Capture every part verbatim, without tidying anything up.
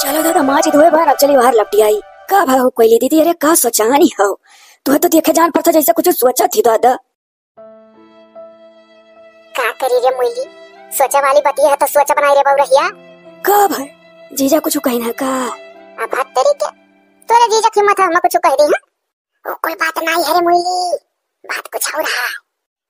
चलो दादा, माजी धोए बार, अब चली बाहर लपटी आई। का भा हो कोइली दीदी, अरे का सोचानी हो? तुहे तो देखे जान पड़ता जैसे कुछ सोचा थी दादा। का करी रे मुइली, सोचे वाली बतिया है तो सोच बनाई रे बउरहिया। का भाई, जीजा कुछ कही ना का? अब हद तेरी के, तोरे जीजा की हिम्मत है, हम कुछ कह दी है? वो कोई बात नहीं है रे मुइली, बात कुछ और है।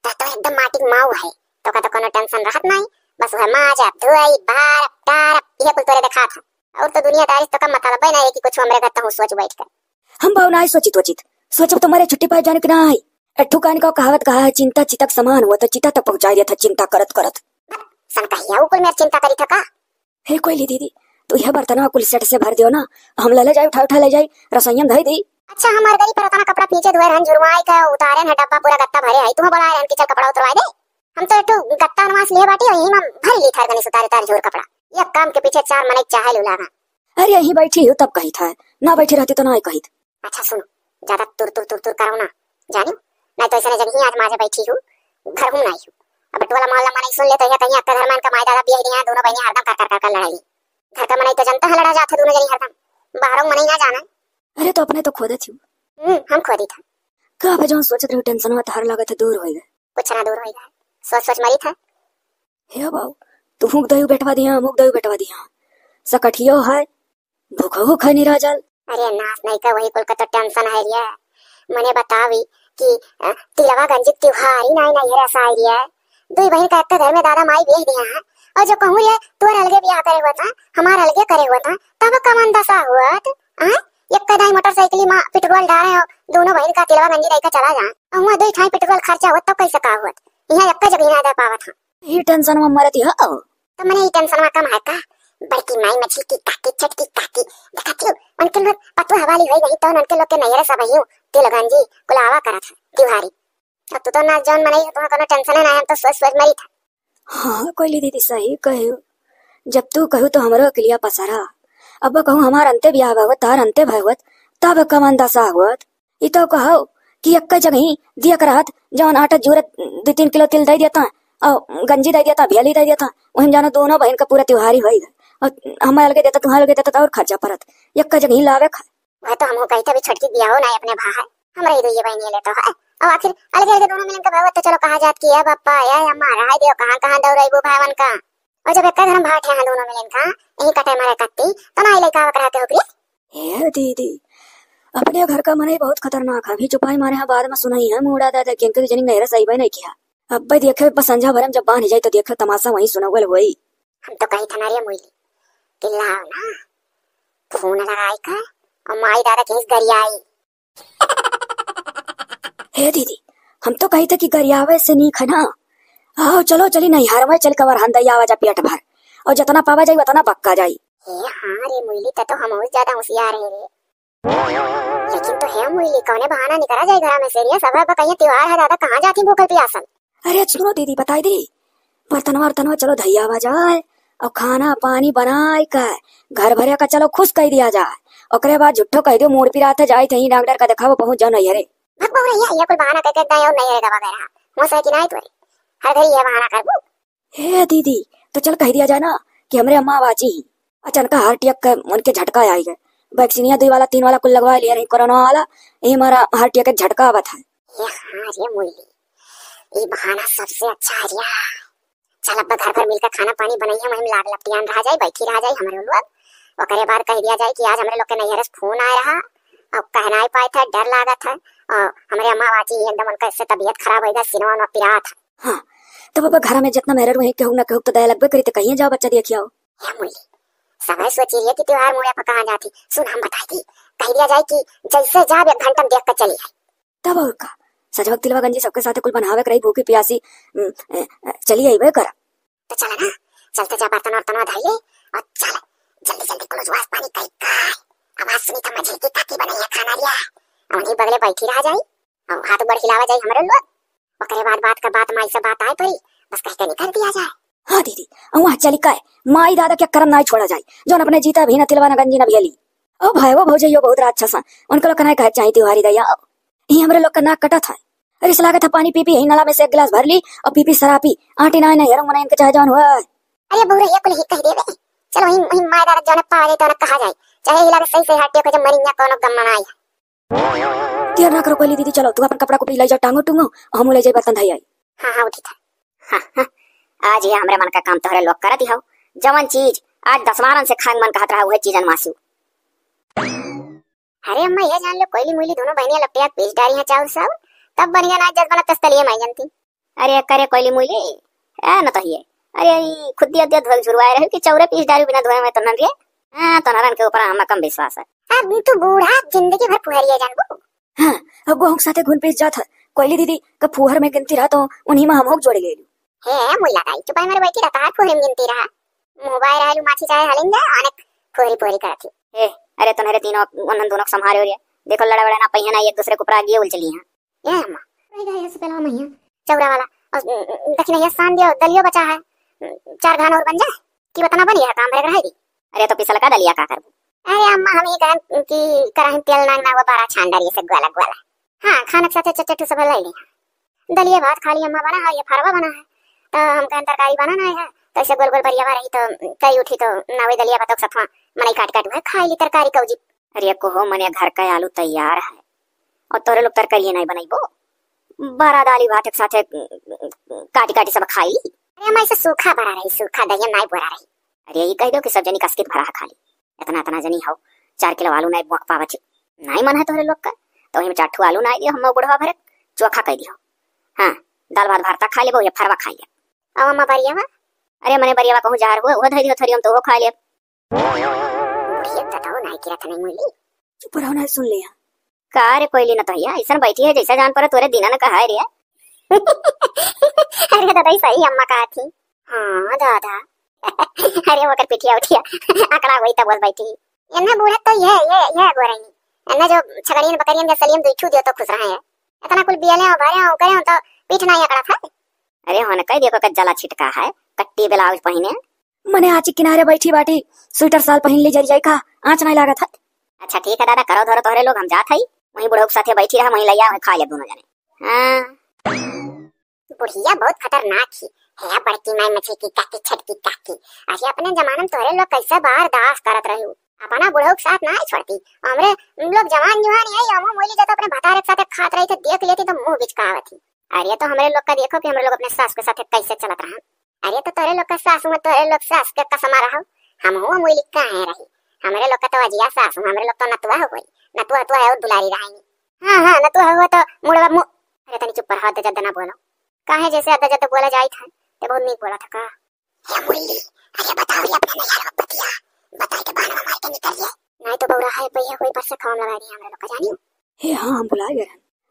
तो, तो एकदम माटी के माऊ है, तो का तो कोनो टेंशन रहत नहीं, बस वह माजब, धोई, बारब, टारब, ये कुल तोरे देखात है। और तो दुनियादारी से तो का मतलब है ना कि कुछ हमरे घर तहु सोच बैठ कर। हम बाऊ नाई सोचित वोचित, सोचब तो मरे छुट्टी पाए जाने के नाई। अठू कान का कहावत कहा है, चिंता चिता के समान हुआ तो चिता तक पहुंचाई देता चिंता करत करत। सन कहिया ऊ कुल मेर चिंता करी था का? हे कोइली दीदी, तू यह बर्तनवा कुल सेट से भर दियो ना, हम ले ले जाई, उठा उठा ले जाई, रसोईया में धई दी। अच्छा, हम अरगरी पर उतना कपड़ा पीछे धोए रहन, झुरवाई का उतारे न डब्बा पूरा गत्ता भरे आई, तुम्हें बोलाए रहन कि चल कपड़ा उतरवाए दे। हम तो एक ठो गत्ता अनवास लिए बाटी और यही में भर ली थर गनी सुतारे तार झोर कपड़ा। एक काम के पीछे चार मनई चाहे लू लागा। अरे यहीं बैठी हूँ तब कही था, ना बैठी रहती तो ना ही कही। अच्छा सुनो, ज्यादा तुर तुर तुर तुर करो ना, जानियो, नहीं तो ऐसे जगह आज माजे बैठी हूँ, घर हूँ नहीं हूँ। अब टोला मोहल्ला मनई सुन ले तो यह कहीं आपका घर में इनका माई दादा बियाह दिया, दोनों बहनी हरदम कर कर कर कर लड़ाई। घर का मनई तो जनता है लड़ा जात है दोनों जनी हरदम, बाहरों मनई ना जाना। अरे तो अपने तो खोदे थी। हम्म, हम खोदी था। का बे जौन सोचत रही टेंशन हुआ तो हर लागत है दूर होई गए। कुछ ना दूर होई गए, सोच सोच मरी था। हे बाऊ, तू हुक दयू बेटवा दिया, मुक दयू बेटवा दिया, सकठियो है, भूखहू खैनी रह जाल। अरे नास नहीं का वही कुल का तो टेंशन है रिया। मने बतावी कि अ, तिलवा गंजी त्योहार ही नहीं नहीं रसाई रिया। दुई बहन का एक घर में दादा माई बेच दिया है। और जो कहूँ रे तोर अलगे ब्याह करे हुआ था, हमार अलगे करे हुआ था, तब कमन दशा हुआ था? हाँ? एक कदाई मोटरसाइकिल में पेट्रोल डाले हो, दोनों बहन का तिलवा गंजी लेकर चला जाए। और वहाँ दुई ठाई पेट्रोल खर्चा हुआ तब कैसे का हुआ? यहाँ एक जगह ना दे पावत है। ही टेंशन में मरती हो। तो मने ही टेंशन में कम है का? बड़की माई, मझिलकी काकी, छोटकी काकी, देखत हो, उनके लोग पतुआ हवाली होई गई, तो उनके लोग के नैहरे सब ही तिलगंजी कुलावा करत है, तिवारी। अब तू तो ना जौन मनई है, तुम्हें कोनो टेंशन है ना, हम तो सोच सोच मरी था। हाँ, कोइली दीदी सही कहू। जब तू कहू तो हमरो अकिलिया पसरा। अब कहूँ हमार अंते ब्याह भगवत, तार अंते भगवत, तब कमन दशा हुआ। ई तो कहो कि एक्के जगही दिया करत, जौन आटा जूरत दुई तीन किलो तिल दे देता, और गंजी दे देता, भेली दे देता, वही में जानो दोनों बहन का पूरा त्योहारी होई गए। और हमें अलगे देता, तुम्हारे अलगे देता, तो और खर्चा परत। एक्के जगही लावे खा। वह तो हमहू कही था, अभी छोटकी बियाहो ना अपने भा है, हमरा ही दुइये बहन ये लेता है। और आखिर अलगे अलगे दोनों मिलन के भगवत तो चलो कहा जात कि ए बप्पा, ए अम्मा, रहाई दियो, कहाँ कहाँ दौड़ाई वो भावन का। और जब एक्का घर में भाट है दोनों मिलन का, यही कटे मारे कत्ती, तो ना ही लइका आवत रहते हो प्रिय। ए दीदी, अपने घर का मनई बहुत खतरनाक है, अभी चुपाई मारे हैं, बाद में सुनाई है, मुड़ा दादा के इनके जनी नहरे सही भाई नहीं किया। अब भाई देखे, बस संझा भरम जब बांध जाए तो देखे तमाशा वहीं सुनौल होई। हम तो कही था ना रे मुइली, कि लाओ ना, फोन लगाई का, और माई दादा के गरियाई। हे दीदी, हम तो कही थे कि गरियावे से नीक है ना। आओ, चलो, चली नैहर में चल कवर हन दई आवा जा पेट भर। और जितना पावा जाई, उतना बक्का जाई। ए, हाँ रे मुइली, ते तो हम और ज्यादा होशियार है रे। लेकिन तो हे मुइली, कौने बहाना निकला जाए घरा में से रे? सब अब कहिए त्योहार है दादा, कहाँ जाती भूखल पियासल? अरे सुनो दीदी, बताई दी, बर्तनवा वर्तनवा चलो धैया आवा जाए, और खाना पानी बनाए का, घर भरे का चलो खुश कह दिया जाए। ओकरे बाद झुट्ठो कह दियो मूड़ पिरात है, जाए थे डॉक्टर का देखाओ, पहुँच जाओ नैहरे। भग बहु रहिया, ये कुल बहाना कह के दाई और नैहरे दबा गए रहा। हो सके कि नहीं तोरे, हर घड़ी ये बहाना करबू। हे दीदी, तो चल कह दिया जाए ना कि हमरे अम्मा बाची ही, अचानक हार्ट अटैक के उनके झटका आई गए। वैक्सीनिया दुई वाला, तीन वाला कुल लगवा लिया रही कोरोना वाला, यही हमारा हार्ट अटैक के झटका आवत है। ए हाँ रे मुइली, ई बहाना सबसे अच्छा है रिया। चल अब घर भर मिलकर खाना पानी बनइया, वहीं लाग लपटियान रह जाई, बैठी रह जाई हमरे लोग। ओकरे बाद कह दिया जाए कि आज हमरे लोग के नैहरे से फोन आए रहा, और कहनाई पाए था, डर लागत है, और हमरे अम्मा बाची एकदम उनका इससे तबीयत खराब होई गई, सिनवा उनवा पिरात है। हाँ, तो बाबा घर में जितना मेहर वहीं केहू ना केहू तो दया लगबे करी, तो कहिए जाओ बच्चा देखिए आओ। हे मुइली, समय सोची रही कि त्योहार मुड़े पर कहाँ जाती। सुन हम बताई थी, कह दिया जाए कि जैसे जाब एक घंटा में देख कर चली आई। तब और का, सजवक तिलवा गंजी सबके साथे कुल बनावे के रही, भूखी पियासी, उम, ए, ए, चली अइबे करा। तो चला ना, चलते जा बर्तन वर्तन धइले और चल, जल्दी जल्दी कुल जुआस पानी कई का। आवाज सुनी तो मझिल की काकी बनइया खाना रिया, और उन्हीं बगले बैठी रह जाई, और हाथ ऊपर हिलावा जाई हमरे लोग। ओकरे बाद बात का बात माई से बात आए पड़ी, बस कह के निकल दिया जाए। हाँ दीदी, और वहाँ चली का, माई दादा के करम नाई छोड़ा जाए, जौन अपने जीता भी ना तिलवा ना गंजी ना भेली। ओ भाई, वो भौजइयो बहुत राक्षस हैं, उनको लोग के नाई कहे चाहिए त्योहारी दैया। ई हमरे लोग का नाक कटत है। अरे, इस लागत है पानी पी पी, यही नला में से एक गिलास भर ली और पी पी शराबी। आंटी ना, ना, हेरो मना इनके चाहे जौन हुआ। अरे बउरा, ये कुल ही कह देवे। चलो, वहीं, वहीं माय दादा जौने पावा जाए, तौने कहा जाए। चाहे हिला के सही, सही हटियो, के जब मरी ना, कौनो गम ना आई। देर ना करो कोयली दीदी, चलो, तू अपन कपड़ा को भी ले जाओ, टांगो टूंगो, हम ले जाए बर्तन धई आई। हाँ, हाँ, उठी था। हाँ, हाँ, आज ये हमरे मन का काम तोहरे लोग करत ही हो। जवन चीज आज दसवारन से खाए मन कहत रहा, उहे चीज अनवासू। अरे अम्मा, ये जान लो, कोयली मुइली दोनों बहनियां लपटिया पीस डारी हैं चाउर सब, तब बनिया ना जस बनत तस तलिए माई जानती। अरे करे कोयली मुइली, ए न तो हिये। अरे ई खुद्दी अद्दिया धोल झुरवाए रहे कि चौरे पीस डारी बिना धोए में तो नन रे। हाँ, तो नरन के ऊपर हमें कम विश्वास है। अब तू बूढ़ा जिंदगी भर फुहरिया जानबू। हाँ, अब गोहूँ के साथे घुन पीस जात है। कोयली दीदी का फुहर में गिनती रहा तो उन्हीं में हम होक जोड़ ले लू। हे मुल्ला दाई, चुपाई मारे बैठी रहता है, फुहरी में गिनती रहा। मुँह बाय रहलू माछी चाहे हलिंगा, अनेक फुहरी फुहरी करत ही। ए, अरे तोहरे तीनों, उन्हन दोनों के संभारे हो रे। देखो लड़ा वड़ा ना पहिए ना, एक दूसरे के ऊपर आगिए उल चली हैं। ए अम्मा, रह गए से पहला मैया, चौरा वाला, और, उम, उम, दक्षिणैया सान दियो, दलियो बचा है। उम, चार घान और बन जाए, कि उतना बनी है काम, रे रहे दी। अरे तो पिसल का दलिया का करबू? अरे अम्मा, हम ही कहन कि कराही तेल नांग ना, वो बारा छान डालिए से ग्वाला ग्वाला। हाँ, खाना के साथे चटचट सब ले ली। दलिया भात खाली अम्मा बना है, ये फरवा बना है, तो हम कहन तरकारी बना ना है, तो ऐसे गोल गोल बरियावा रही तो कई उठी तो ना वही दलिया भात के सथवा मनई काट काट हुआ खाई ली तरकारी कौजी। अरे एको हो मने घर का आलू तैयार है और तोरे लोग तरकारी नहीं बनइबो, बरा दाली भात के साथे काटी काटी सब खाई ली। अरे अम्मा, ऐसे सूखा बरा रही, सूखा दहिया नहीं बोरा रही। अरे ई कह दो कि सब जनी कसकित भरा है खाली। इतना इतना जनी हो, चार किलो आलू नहीं बोक पावत ही। नहीं मन है तोहरे लोग का, तो वही में चार ठो आलू नहीं दियो, हम बुढ़वा भरे चोखा कह दियो। हाँ, दाल भात भरता खा लेबो या फरवा खा लेब। अब अम्मा बरियावा? अरे मने बरियावा कहूँ जहर हुए, वो धर दियो थोड़ी, हम तो वो खा लेब। बुढ़िया तो नहीं गिरत नहीं मुली। चुप रहो ना, सुन लिया। का रे कोयली न तो भैया, ऐसन बैठी है जैसा जान पड़े तोरे दीना न कहा है रे। अरे दादा, ई सही अम्मा कहा थी। हाँ दादा। अरे ओकर पिठिया उठिया अकड़ा हुई तब बस बैठी। एन्ना बूढ़ा तो ये, ये, ये गोरैनी। एन्ना जो छगड़ियन बकरियन के सलियन दुई ठू दियो तो खुश रहे हैं। इतना कुल बियले हो, भरे हो, करे हो तो पीठ नहीं अकड़ा था। अरे होने कह दियो को जला छिटका है, कट्टी ब्लाउज पहिने। मने आँच किनारे बैठी बाटी, स्वेटर साल पहिन ली जरी जाई का, आँच नहीं लागत है। अच्छा ठीक है दादा, करो धरो तोहरे लोग, हम जात हई, वहीं बुढ़ऊ के साथे बैठी रहा, वहीं लैया, वहीं खा ले दोनों जने। हाँ। बुढ़िया बहुत खतरनाक ही है, बड़की माई मझिलकी काकी, छोटकी काकी। अरे अपने जमाना में तोहरे लोग कैसे बर्दाश्त करत रही, अपना बुढ़ऊ के साथ ना छोड़ती। हमरे लोग जवान जुहान यही अमो मोली जाता अपने भतारे के साथ खात रही तो देख लेती तो मुंह बिचकावत ही। अरे तो हमरे लोग का देखो कि हमरे लोग अपने सास के साथ कैसे चलत रहा। अरे तो तोरे लोग का सासू में तोरे लोग सास के कसमा रहो, हम हुआ मुई लिखा है रही। हमरे लोग का तो अजिया सासू, हमरे लोग तो नतुआ हो गई, नतुआ हतुआ है और दुलारी रहेंगी। हाँ, हाँ, नतुआ हुआ तो मुड़वा मु-, अरे तनी चुप रहो, अद्दा जद्दा ना बोलो। काहे जैसे अद्दा जद्दा बोला जाई था, ते बहुत नीक बोला था का? हे मुल्ली, अरे बताओ रे अपने नैहर में बतिया, बताई के बहाना मार के निकल ले। नहीं तो बौरा है भैया, कोई पर से खाम लगा दिया हमरे लोग का जानियो। हे हाँ, हम भुला गए।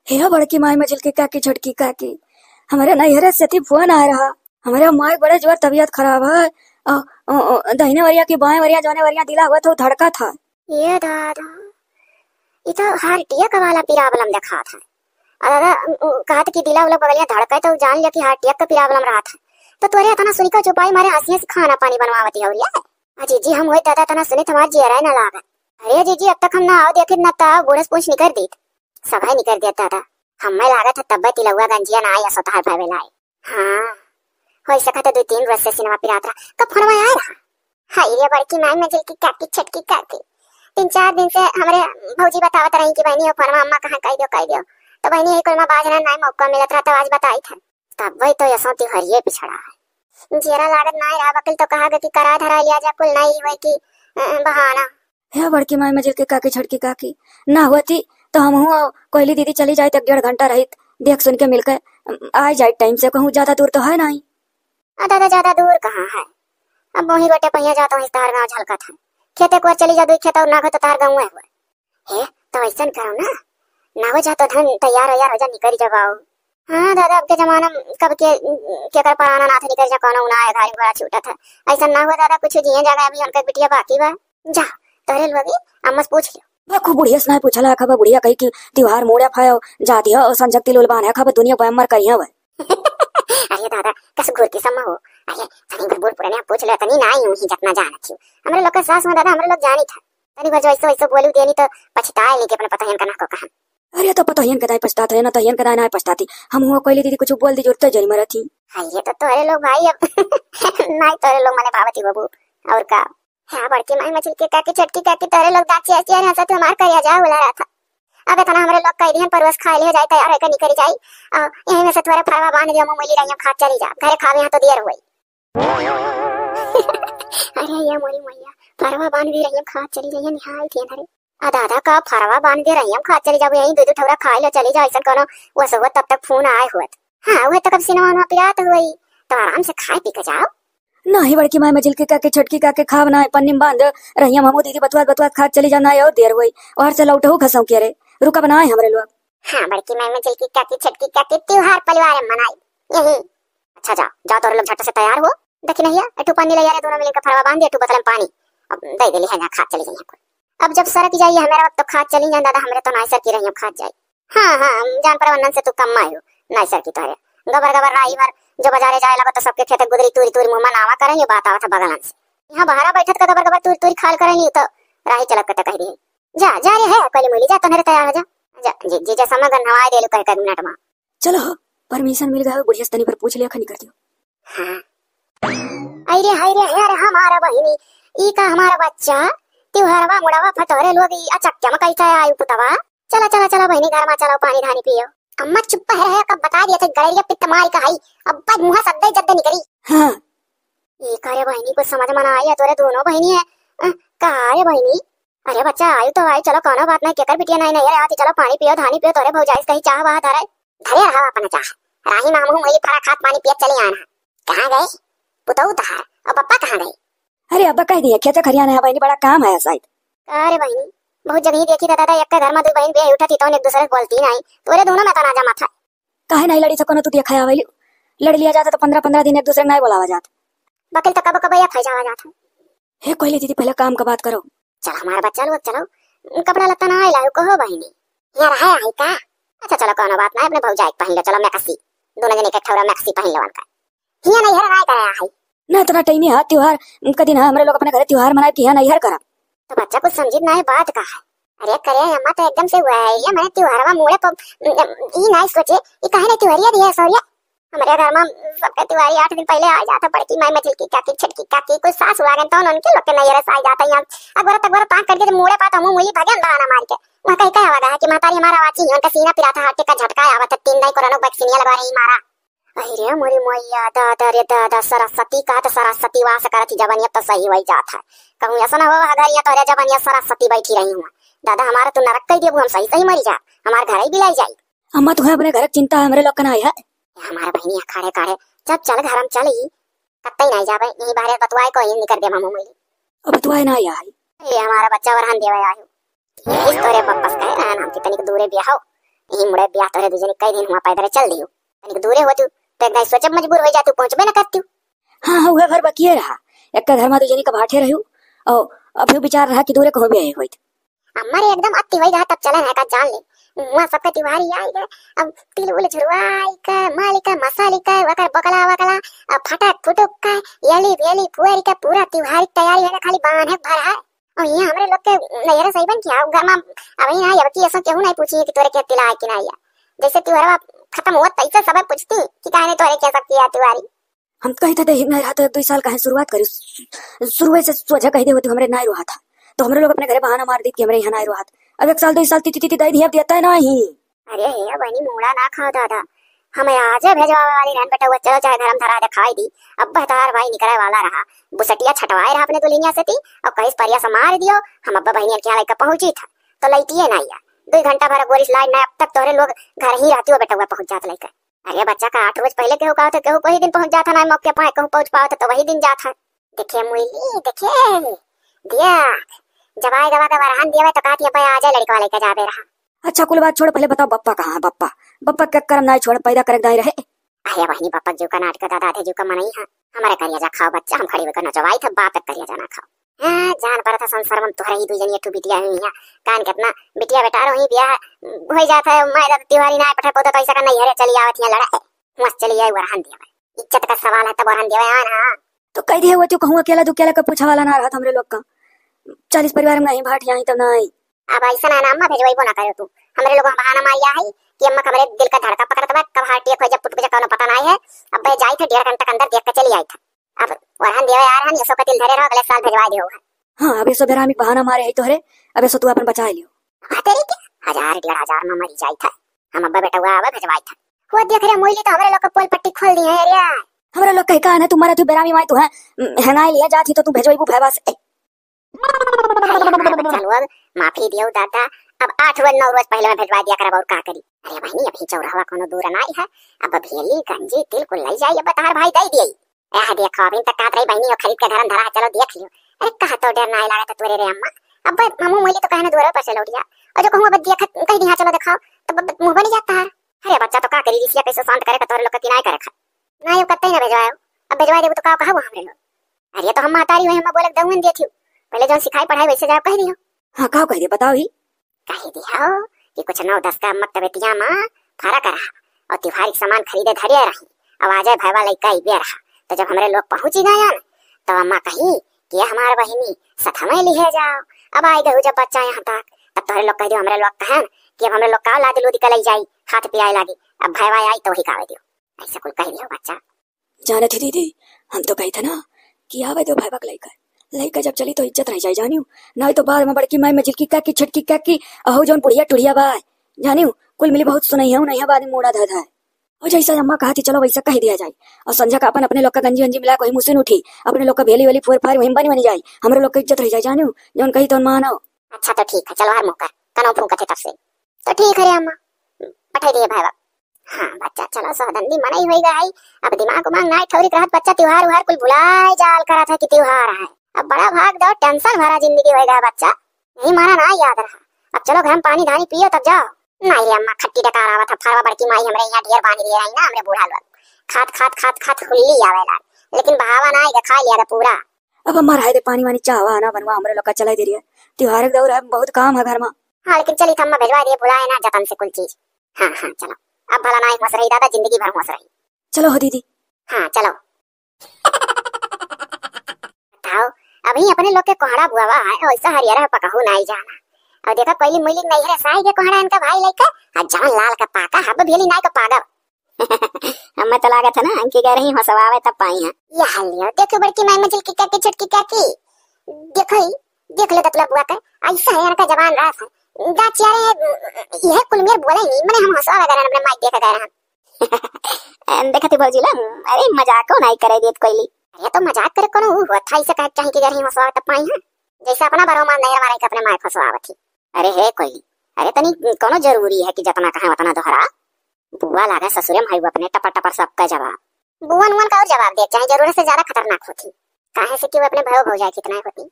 हे बड़की माई मझिलकी काकी छोटकी काकी, हमरे नैहरे से थी फोन आ रहा। हमरे माई बड़े जोर तबीयत खराब है। अ, अ, अ, दहिने वरिया की बाएं वरिया जौने वरिया दिला हुआ था, वो धड़का था। ये दादा, ये तो हार्ट अटैक वाला प्रॉब्लम दिखा था। और दादा, उ, उ, कहत कि दिला उला बगलिया धड़का तो जान लिया कि हार्ट अटैक का प्रॉब्लम रहा था। तो तोरे इतना सुनी का चुपाई मारे हंसी हंसी खाना पानी बनवावती हो रही है। अ जीजी, हम होई दादा तना सुनित हमार जियरा ना लागत। अरे जीजी, अब तक हम ना आओ देखित ना ताव बूढ़स पूछ निकर दीत। सभा निकर दिया दादा। हमें लागत है तब्बे तिलौआ गंजिया ना आई, असो तहार भावे लाई। हाँ, होई सकत है दो तीन रोज से सिनेमा पिरात रहा। कब फोनवा आए रहा? हाय रे बड़की माई मझिलकी काकी छोटकी काकी। तीन चार दिन से हमरे भौजी बतावत रही कि बहिनी हो फोनवा अम्मा कहाँ कह दियो, कह दियो। तो बहिनी यही कुल में बाजना ना मौका मिलत रहा तो आज बताई था। तब वही तो यसो तिहरिये पिछड़ा है। जियरा लागत नाई रहा, वकील तो कहा गया कि करा धरा लिया जा, कुल नाई हुए कि, अ, बहाना। हे बड़की माई मझिलकी काकी छोटकी काकी, ना होती तो हम हुआ कोयली दीदी चली जाए तो एक डेढ़ घंटा रहित, देख सुन के मिलके, अम, आ जाए टाइम से, कहूँ ज्यादा दूर तो है नहीं। आ दादा, ज्यादा दूर कहाँ है? अब वहीं रोटे पहिया जाता हूँ, तार गाँव झलकत है। खेते को चली जा, दो खेत और ना हो तो तार गाँव है हुआ। हे, तो ऐसन करो ना, ना हो जा तो धन तैयार वैयार हो जा, निकल जाओ। हाँ दादा, अब के जमाना में कब के, केकर पराना नाथ निकल जा, कौनो उना है, गाड़ी घोड़ा छूटत है। ऐसा ना हो दादा, कुछ जिए जागा अभी उनका बिटिया बाकी बा। जा, तोरे लोगी अम्मा से पूछ लियो। देखो बुढ़िया से नहीं पूछला, खबर बुढ़िया कही कि त्योहार मोड़ा फायो जाती हो, संजक तिल उल बांधे, खबर दुनिया बमर करिया हुआ। अरे दादा, कस घूर के सम्मा हो। अरे, तनी भर बूढ़ पुराने पूछ ले, तनी ना यूं ही जतना जानत ही। हमरे लोग के सास में दादा, हमरे लोग जानी था। तनी भर जो ऐसो, ऐसो बोलू देनी तो पछताए नहीं कि अपने पतोहियन का ना को कहन। अरे, तो पतोहियन के दाई पछतात है, ना तोहियन के दाई ना पछताती। हम हुआ कोयली दीदी कुछ बोल दी, जरूरत जरी मरत ही। हाँ, ये तो तोरे लोग भाई अब। नहीं, तोरे लोग मने भावती बाबू। और का? हाँ, बड़की माई मझिलकी काकी, छोटकी काकी, तोरे लोग दाँत चियार चियार हँसत हमार करेजा उला रहा था। अब इतना हमरे लोग कह दिहन, परवस खाए ले जाए, तैयार होके निकल जाई। आ, यहीं में से थोड़े फरवा बांध दियो, मुँह मिली रही, हम खात चली जा, घरे खावे यहाँ तो देर हुई। अरे ये मोरी मैया, फरवा बांध दी रही, हम खात चली जाइए, निहाल थियन हरे। आ दादा का फरवा बांध दे रही, हम खात चली जाबो, यहीं दो दो ठौरा खाए लो चली जाओ, ऐसा कोनो वो सब तब तक फोन आए हुआ। हाँ, वो तो कब सिनेमा वहाँ पिरात हुई, तो आराम से खाए पी के जाओ। नाही बड़की माई मझिलकी काकी, छोटकी काकी, खाब ना है, पन्नी में बांध रहियम, हमू दीदी बतुआत बतुआत खात चली जाना है और देर होई। और से लौटहु घसों के रे, रुका बनाए हमरे लोग। हाँ, बड़की माई मझिलकी काकी, छोटकी काकी, त्योहार परिवार में मनाई यही। अच्छा जाओ, जाओ तोरे लोग झट से तैयार हो। देखी नहीं है, एठू पन्नी ले आ रे, दोनों मिलके फरवा बांध दे, एठू बोतल में पानी। अब दे देली है, जा खात चली जाइए कुल। अब जब सरक जाइए हमारे वक्त तो खात चली जाए दादा, हमरे तो नाई सर की रही, हम खात जाई। हाँ, हाँ, हम जान पर वन्नन से तू कम मायू, नाई सर की तोहरे। गबर गबर राही भर जो बाजारे जाए लगो तो सबके खेते गुदरी तूरी तूरी मुँह मनावा करेंगे, बात आवत है बगलन से। यहाँ बहरा बैठत का गबर गबर तूरी तूरी खाल करेंगे तो राही चलत कटे कह दिए। जा, जा रे है, कोली मोली जा, तोहरे तैयार हो जा। जा, जी, जी, जैसा मैं गन्हवाए देलू कह के मिनट में। चलो हो, परमिशन मिल गया हो, बुढ़िया से तनी भर पूछ लिया खनी कर दियो। हाँ। अरे हाय रे, हाय रे, हमारा बहिनी, ई का हमारा बच्चा, त्योहारवा मुड़वा फतोरे लोग, ई अचक्या में कैसे आयु पुतवा? चला, चला, चला बहिनी, घर में चलो, पानी धानी पियो। अम्मा चुप है रहे, कब बता दिया था, गड़ेरिया पित्त मारी का हई, अब बस मुँह सद्दे जद्दे निकली। हाँ। ई का रे बहिनी, कुछ समझ में ना आई है, तोरे दोनों बहिनी है। अ, का रे बहिनी? अरे बच्चा, आयु तो आयु, चलो कोनो बात नहीं, केकर बिटिया नहीं, नहीं रे, आती, चलो पानी पियो, धानी पियो, तोरे भौजाई से कहीं चाह वाह धरे। धरे रहा अपना चाह। राही में हमहू वही फरा खात पानी पियत चली आना। कहाँ गए पुतऊ तहार? और पप्पा कहाँ गए? अरे अब्बा कह दिया, खेते खरियाने है बहिनी, बड़ा काम है शायद। अरे बहिनी, बहुत जगह ही देखी दादा, एक के घर में दो बहन बे उठत ही तो एक दूसरे से बोलती नहीं, तोरे दोनों में तो ना जमत है। काहे नहीं लड़ी से कोनो तू देखा आवेली? लड़ लिया जाता तो पन्द्रह पन्द्रह दिन एक दूसरे नहीं बोलावा जात। बकिल तो कबो कबो या फैजावा जात है। हे कोयली दीदी, पहले काम का बात करो। चल हमार बच्चा लोग, चलो, कपड़ा लत्ता ना आइला हो, कहो बहिनी। हियाँ रहे आई का? अच्छा चलो, कोनो बात ना, अपने भौजाई के पहन लो, चलो मैक्सी, दोनों जने के ठौरा मैक्सी पहन लो उनका। हियाँ नैहर ना करे आई। ना इतना टाइम है त्योहार का दिन है, हमरे लोग अपने घरे त्योहार मनाए कि हियाँ नैहर करब। तो बच्चा कुछ समझित ना है बात का है। अरे करे अम्मा तो एकदम से हुआ है, ये मैंने त्योहारवा मुड़े पर ई नहीं सोचे, ये काहे नहीं त्योहरिया दिया सौरिया। हमरे घर में सबके तिवारी आठ दिन पहले आ जात है, बड़की माई, मझिलकी काकी, छोटकी काकी, कुछ सास हुआ गन तो उनके लोग के नैहरे से आ जात है। यहाँ अगोरा तगोरा पाँख करके जब मुड़े पात हमू मुली भगन बहाना मार के। वहाँ कहीं कहा हुआ है कि महतारी हमारा वाची है, उनका सीना पिरात है, हार्ट का झटका आवत है, तीन दाई कोरोना वैक्सीनिया लगा रही मारा। अरे रे मोरी मोइया, दादा रे दादा, सरस्वती का तो सरस्वती वास करत ही जबनिया तो सही वही जात है। कहूँ ऐसा ना हो घर यहाँ तोरे जबनिया सरस्वती बैठी रही हूँ। दादा हमारा तू नरक कह दिया, हम सही सही मरी जा, हमार घर ही बिलाई जाई। अम्मा, तुम्हें अपने घर की चिंता है, हमरे लोग का ना है। ए हमार बहिनी, खड़े खड़े जब चल घर में चली, कत्ते नहीं जाबे, यही बारे बतवाए को ही निकर दे मामू मोली। अब बतवाए ना आई। ए हमारा बच्चा वरहन देवे आयो। इस तोरे बप्पस कहे रहा नाम की तनिक दूरे ब्याह हो, यही मुड़े ब्याह तोरे दूजने कई दिन हुआ पैदल चल दियो, तनिक दूरे हो तू, तो एक दाई सोचे मजबूर हो जा तू, पहुँचबे न करती। हाँ, हाँ, उहे भर बकिए रहा, एक घर में दूजनी का भाठे रहू, और अभी विचार रहा कि दूरे कहो ब्याह होइत। अम्मा रे एकदम अति वही रहा, तब चले रहा का जान ले। वहाँ सबके तिवारी आई गए, अब तिल उल झुरवाई के, माली के, मसाली के, वकर बकला वकला, अब फटक फुटुक के, यली बेली पुअरी के, पूरा तिवारी तैयारी है, खाली बांधे भर है। और यहाँ हमरे लोग के नैहरे सही बन किया, घर में अब ही ना, अब की ऐसा केहू नहीं पूछी कि तोरे के तिला है कि नहीं है। जैसे तिवरवा खत्म हुआ, तैसे सब पूछती कि काहे नहीं तोरे के सब किया तिवारी। हम कही थे, दही नहीं रहा तो एक दो साल काहे शुरुआत करी? शुरुए से सोझा कह दे होती, हमरे नाई रहा था, तो हमरे लोग अपने घरे बहाना मार दी कि हमरे यहाँ नाई रहा था। अब एक साल, दो साल, तीती, तीती, दही दिया, दिया तय नहीं। अरे हे बहनी, मूड़ा ना खाओ दादा, हम आज भेजवावे वाली रहन बेटा, वो चलो चाहे घर में धरा दिखाई दी। अब बहतार भाई निकले वाला रहा, बुसटिया छटवाए रहा अपने दुल्हनिया से ती, और कहीं परिया से मार दियो। हम अब्बा बहनियन के यहाँ लइका पहुँची था, तो लइटिए ना आया। दो घंटा भर गोरिस लाइन ना, अब तक तोहरे लोग घर ही रहती हो बेटा, हुआ पहुँच जात लइका। अरे बच्चा का आठ रोज पहले केहू कहा था, केहू कोई दिन पहुँच जाता ना, मौके पाए कहूँ पहुँच पाओ तो, तो वही दिन जाता। देखे मुइली, देखे, देख, जब आए गवा के वरहन दिया तो कहती है, "भाई आ जाए, लड़का वाले का जाबे रहा।" अच्छा, कुल बात छोड़, पहले बताओ बप्पा कहाँ है? बप्पा, बप्पा के करम ना छोड़, पैदा करे दाई रहे। अरे बहनी, बप्पा जीव का नाटक दादा थे, जीव का मनई है। हमारे करिया जा खाओ बच्चा, हम खड़ी होकर नचवाई था, बाप एक करिया जाना खाओ। हाँ, जान पड़ा था संसार में तोहरे ही दू जनी एक ठो बिटिया हुई है। कान कितना बिटिया बेटा रही बियाह हो जाता है, मैं दादा तिवारी ना पठे पौधा तो ऐसा का नहीं है रे, चली आवत यहाँ लड़ा है। मस्त चली आई वरहन दिया। इज्जत का सवाल है तब वरहन दिया है ना। तो कह दिया हुआ तू कहूँ अकेला, तू अकेला का पूछा वाला ना रहा हमरे लोग का। चालीस परिवार में नहीं भाट यहाँ तो नहीं। अब ऐसा ना, ना अम्मा भेजवाइबो ना करे तू। हमरे लोग बहाना मारिया है कि अम्मा का हमरे दिल का धड़का पकड़त बा, कब हार्ट अटैक हो जा, पुट को जा, कौनो पता नहीं है। अब भाई जाई थे डेढ़ घंटा के अंदर देख के चली आई थे। अब वरहन देवे आ रहन, ये सौ का तिल धरे रहो, अगले साल भेजवा दियो है। हाँ, अब एसो बेरामी के बहाना मारे है तोहरे, अब एसो तू अपन बचाइ लियो। हाँ, तेरी के हजार डेढ़ हजार मा मरी जाइत है, हम अब्बा बेटवा आवा भेजवाइत है। वो देख रे मोइली, तो हमरे लोग का पोल पट्टी खोल दी है रे। हमरे लोग कहीं कहा ना, तू मरत ही बेरामी माई तू है, हंगाई लिया जात ही तो तू भेजवाइबू भैबा से। अरे हमार बच्चा लोग, माफी दियो दादा, अब आठ रोज नौ रोज पहले में भेजवा दिया करब, और का करी। अरे बहिनी, अभी चौराहा कोनो दूर नाई है, अब भेली गंजी तिल कुल लई जाई, अब तहार भाई दई दिए। यह देखो, अभी तक कहत रही बहिनी, वो खरीद के धरन धरा है, चलो देख लियो। अरे कहा तो डर नाई लागत तोरे रे अम्मा, अब हमू मोइली तो कहने दुआरे पर से लौट जा, और जो कहूँ अब देख कह दी हाँ चलो दिखाओ, तब अब मुँह बनी जाता है। अरे बच्चा तो का करी, रिसिया कैसे शांत करे का तोरे लोग का किनाए करे खा। ना ये कतई ना भेजवायो, अब भेजवा देबू तो का कहबू हमरे लोग। अरे तो हम महतारी हुई, हम बोले दउन देथियो। पहले जौन सिखाई पढ़ाई वैसे जाओ कह दियो। हाँ, का कह दियो, बताओ ही। कह दियो कि कुछ नौ दस का अम्मा तबेतिया मा फरक रहा और त्योहार के सामान खरीदे धरिए रही। अब आ जाए भैवा लइका इबे रहा। तो जब हमरे लोग पहुँच ही गए न, तो अम्मा कही कि ये हमार बहिनी सथमय लिहे जाओ। अब आई गहू जब बच्चा यहाँ तक, तब तोहरे लोग कह दियो, हमरे लोग कहन कि अब हमरे लोग का लाद लूद के लई जाई, हाथ पियाए लागी। अब भैवा आई तो वही कावे दियो। ऐसा कुल कह दियो बच्चा। जानत ही दीदी, हम तो कही था ना कि आवे दो भैबा के लइका। लइका जब चली तो इज्जत रह जाई जानियो, नहीं तो बाद में बड़की माई में झिलकी काकी, छटकी काकी, अहो जौन बुढ़िया टुढ़िया बा, जानियो, कुल मिली बहुत सुनैया उनैया बाद में मूड़ा धर धाए। और जैसा अम्मा कहा थी चलो वैसा कह दिया जाए। और संझा का अपन अपने लोग का गंजी वंजी मिला के वही मुसिन उठी, अपने लोग का भेली वेली फोर फार वहीं बनी बनी जाए, हमरे लोग का इज्जत रह जाए जानियो, जौन कही तौन मानो। अच्छा तो ठीक है, चलो हर मुँह कर, कनो फूंकत है तब से। तो ठीक है रे अम्मा, पठाई दिए भैबा। हाँ बच्चा, चलो सोहदंदी मनई होई गई, अब दिमाग उमाग नाई ठौरी रहत बच्चा, त्योहार उहार कुल भुलाए जाल करत है कि त्योहार है। अब बड़ा भाग दौड़, टेंशन भरा जिंदगी होई गया बच्चा, यही मारा ना याद रहा। अब चलो घर में पानी धानी पियो तब जाओ। नाई रे अम्मा, खट्टी डकार आवत है, फरवा बड़की माई हमरे यहाँ ढेर बांध दिए रही ना, हमरे बूढ़ा लोग खात खात खात खात हुल्ली आवे लाग, लेकिन बहावा ना आएगा, खा लिया पूरा। अब अम्मा रहे दे, पानी वानी चाहवा ना बनवा, हमरे लोग का चलाई दे रही है, त्योहार के दौर है, बहुत काम है घर में। हाँ लेकिन चली थम्मा भेजवा दिए, भुलाए ना जतन से कुल चीज। हाँ हाँ चलो, अब भला ना होश रही दादा, जिंदगी भर होश रही। चलो हो दीदी। हाँ चलो। बताओ, अभी अपने लोग के कोहड़ा बुआवा है, वैसा हरियर है पकहू नाई जाना। और देखा कोयली मुइली नैहरे साई के कोहड़ा इनका भाई लइका, आ जौन लाल का पाका हब भेली नाई का पागल। हमें तो लागत है ना, इनकी कह रही हंसवावे तब पाई है। ये हाल लियो, देखो बड़की माई मझिल की काकी, छोटकी काकी, देखो ही, देख ले दतुला बुआ का, ऐसा है इनका जबान रास है। दाँत चियारे, यह कुल मेर बोले नहीं, मने हम हंसवावे गए अपने माई देख गए हम। देखा थी भौजी ला, अरे मजाको नहीं करे देत कोयली। अरे तो मजाक करे कोनो ऊ हुआ था, इसे कहे चाहे कि गए रही हंसवावे तब पाई है। जैसे अपना बरो मान नहीं रहा कि अपने माई फंसवावत ही। अरे हे कोयली, अरे तनी कोनो जरूरी है कि जतना कहे उतना दोहरा? बुआ लागे ससुरे में है वो अपने टपर टपर सबका जवाब। बुअन उअन का और जवाब दे, चाहे जरूरत से ज्यादा खतरनाक होती। काहे से कि वो अपने भयो भौजाई कितना होती।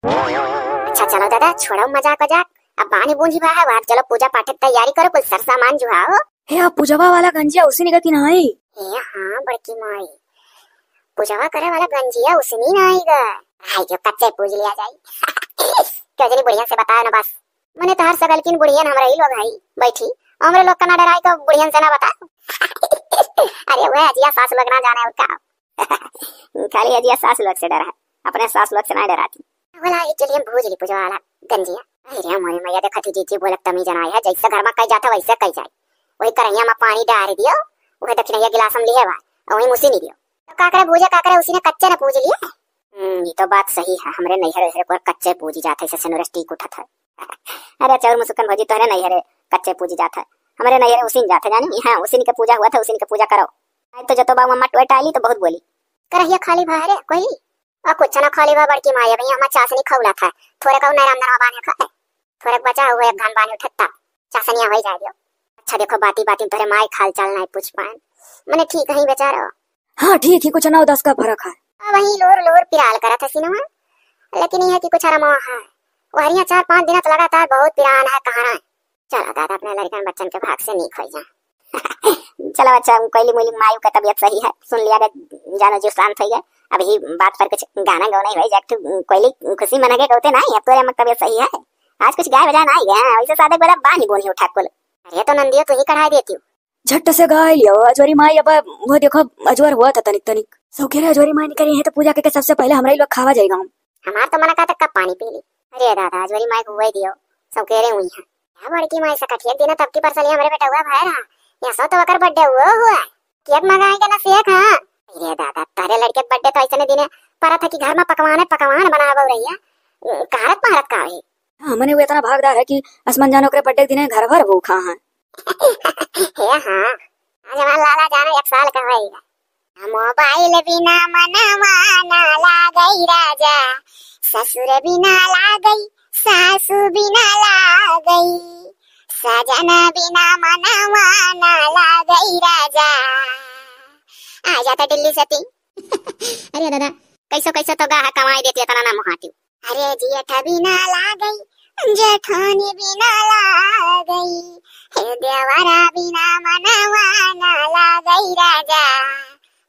अच्छा चलो दादा, छोड़ो मजाक वजाक, अब बानी बूंझी बा है, आज चलो पूजा पाठ की तैयारी करो, कुछ सर सामान जुहाओ। हे, आप पूजवा वाला गंजिया उसी निका की नाई? हे हाँ बड़की माई, पूजवा करे वाला गंजिया उसी नहीं नाई गा। हाय जो कच्चे पूज लिया जाई। क्यों जनी बढ़िया से बताओ ना बस। मने तोहार सगलकिन बुढ़ियन हमरा ही लोग हई, बैठी, हमरे लोग का ना डराई तो बुढ़ियन से ना बता। अरे वह अजिया सास लोग ना जाने और का। खाली अजिया सास लोग से डरा है, अपने सास लोग से ना डराती। बोला ये चलिए हम भूज ली पूजवा वाला गंजिया। अरे रे मोरे मैया देखा थी जीजी बोलत तमी जनाई है, जैसे घर में कही जाता वैसे कही जाए। वही करहिया में पानी डाल दियो, वही दक्षिणैया गिलास में लिहे बा, वही मुसी नहीं दियो। तो का करे भूजे का करे उसी ने कच्चे ने पूज लिए। हम्म, ये तो बात सही है, हमरे नैहर वैहर पर कच्चे पूजी जात है, से सेनुरस टीक उठत है। अरे अच्छा, और मुसुकन भौजी तोहरे नैहरे कच्चे पूजी जात है, हमरे नैहरे उसिन जात है, जानी? हाँ, उसिन के पूजा हुआ था, उसिन के पूजा करो। आज तो जतो बाबू अम्मा टोए टाली तो बहुत बोली। करहिया खाली बा रे कोई? और कुछ ना खाली बा बड़की माई, अभी हमार चासनी खौला था, थोड़े का नहीं रामधनवा बांधे खाए, थोड़े बचा हुआ एक घन बांधे उठता, चासनिया हो ही जाए दियो। अच्छा देखो, बाती बाती में तोहरे माई खाल चाल नहीं पूछ पाए। मने ठीक है बेचारो। हाँ, ठीक ही, कुछ नौ दस का फर्क है। अब वही लोर लोर पिराल करत है सिनवा, लेकिन यह कि कुछ आराम है। वहरिया चार पाँच दिन तो लगातार बहुत पिरान है, कहाँ है? चलो दादा, अपने लड़कन बच्चन के भाग से नीक हो जा। चलो अच्छा, कोयली मोली मायू का तबीयत सही है, सुन लिया गया, जानो जो शांत हो गया। अभी बात पर कुछ गाना गौना ही हो जाए, तो कोयली खुशी मना के कहते ना, अब तोरे अम्मा की तबीयत सही है, आज कुछ गाय बजाना आई गया, वैसे सादे बड़ा बानी बोनी उठा कुल। अरे तो नंदियो तू ही कढ़ाई देती हो। झट से गाय लियो, अजोरी माई, अब वो देखो, अजोर हुआ था तनिक तनिक। सौकेरे अजोरी माई निकली है तो पूजा करके सबसे पहले हमरा ही लोग खावा जाएगा हम। हमार तो मना का तक का पानी पी ली। अरे दादा, अजोरी माई को हुआ ही दियो, सौकेरे हुई है। क्या बड़की माई सकत है, एक दिन तब की परसलिया हमरे बेटा हुआ भाई रहा, यहाँ सौ तो ओकर बर्थडे हुआ हुआ है। केक मंगाए के ना सेक, हाँ। अरे दादा, तारे लड़के बर्थडे तो ऐसे दिने पर था कि घर में पकवान है, पकवान बनावे रही है। कारत मारत का है? हाँ, मने वो इतना भागदार है कि आसमान जानो ओकरे birthday के दिने घर भर भूखा है। हे हाँ, आज हमार लाला जानो एक साल का होइगा। मोबाइल बिना मनवा ना लागई राजा, ससुर बिना लागई, सासू बिना लागई, सजना बिना मनवा ना लागई राजा। आ जाता दिल्ली से ती। अरे दादा, कैसो कैसो तो गाह कमाई देती, इतना ना मुहाती। अरे जेठ बिना लागई, जेठानी बिना लागई, हे देवरा बिना मनवा ना लागई राजा।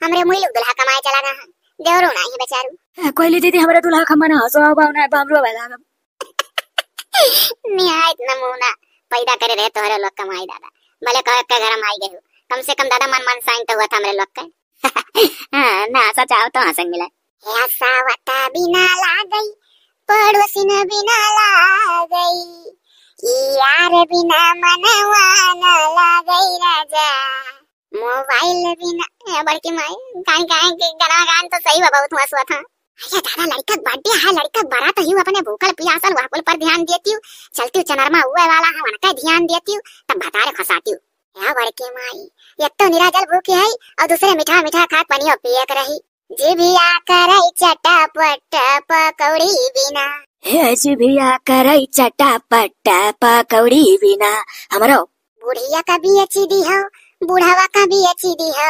हमरे मुई लोग दुल्हा कमाए चला गए हैं, देवरो नाही बेचारू। ए, कोयली दीदी, हमरे दुल्हा खम्मा ना हंसो, अब ना, अब हमरो वाला अब। निहायत नमूना पैदा करे रहे तोहरे लोग कमाई दादा, भले कहे के घर में आई गए हो, कम से कम दादा मन मन साइन तो हुआ था हमरे लोग के। हाँ, ना हंसा चाहो तो हंसन मिला। हंसावता बिना लागई, पड़ोसिन बिना लागई, ई यार बिना मनवा ना लागई राजा। मोबाइल बिना, ए बड़की माई, काहे काहे के गाना गान तो सही बा, बहुत मस्त हुआ था। अरे दादा, लड़का के birthday है, लड़का के बारात ही, अपने भूखल पियासल वह कुल पर ध्यान देती हूँ, चलती हूँ चनरमा हुए वाला है, उनका ध्यान देती हूँ, तब भतारे खसाती हूँ। या बड़की माई, एक तो निराजल भूखी है और दूसरे मीठा मीठा खात पनियो पिए के रही। जिभिया करई चटापट पकौड़ी बिना। हे जिभिया करई चटापट पकौड़ी बिना। हमरो बुढ़िया का बेची दिहो, बुढ़वा का बेची दिहो,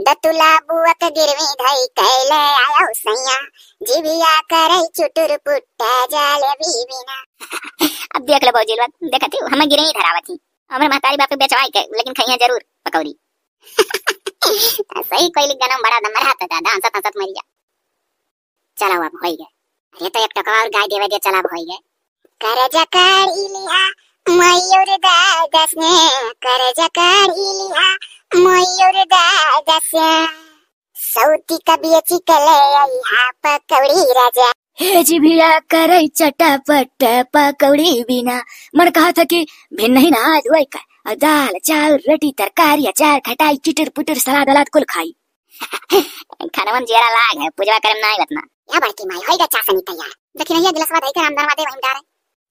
दतुला बुआ के गिरवी धई कैले आयो सैया। जिभिया करई चुटुर पुट्टा जलेबी बिना। अब देख ले भौजी लोग, देखत ही हमें गिरवी धरावत ही। हमरे महतारी बाप के बेचवाई के, लेकिन खइया जरूर पकौड़ी। सही कोई गनम बड़ा दम रहा था दादा, हंसत हंसत मरिया। चला अब होई गए। अरे तो एक टकवा और गाय देवे दे, चला अब होई गए। कर्ज काढ़ी लिहा मयूर दादा से, कर्ज काढ़ी लिहा मयूर दादा से। सौती का बेची के ले आई हा पकौड़ी राजा। हे जिभिया करई चटापट पकौड़ी बिना। मन कहा था कि भिन्न ही ना आज वही का, और दाल, चाउर, रोटी, तरकारी, अचार, खटाई, चिटर पुटर, सलाद वलाद कुल खाई। खानवन जेरा लाग है, पूजवा करम ना आवत ना। या बड़की माई, होई गा चासनी तैयार। देखी नहीं, गिलसवा धई के रामधनवा दे वहीं डारे।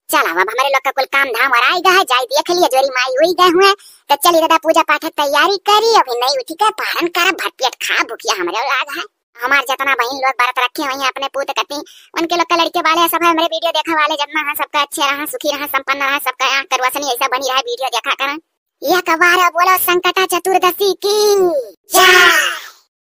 चला, अब हमरे लोग का कुल काम धाम और आई गा है, जाई देख लिए, जोरी माई हुई गए हुए। तो चली दादा, पूजा पाठ के तैयारी करी, अभी नहीं उठी के पारण करब, भरपेट खा, भूखिया हमरे लाग है। हमार जितना बहिन लोग व्रत रखे हुई हैं अपने पूत कती, उनके लोग का लड़के वाले सब है, हमरे video देखा वाले जितना है, सबका अच्छे रहा, सुखी रहा, संपन्न रहा, सबका आँख करवासनी ऐसा बनी रहा, video देखा करें। एक बार बोलो संकटा चतुर्दशी की जय।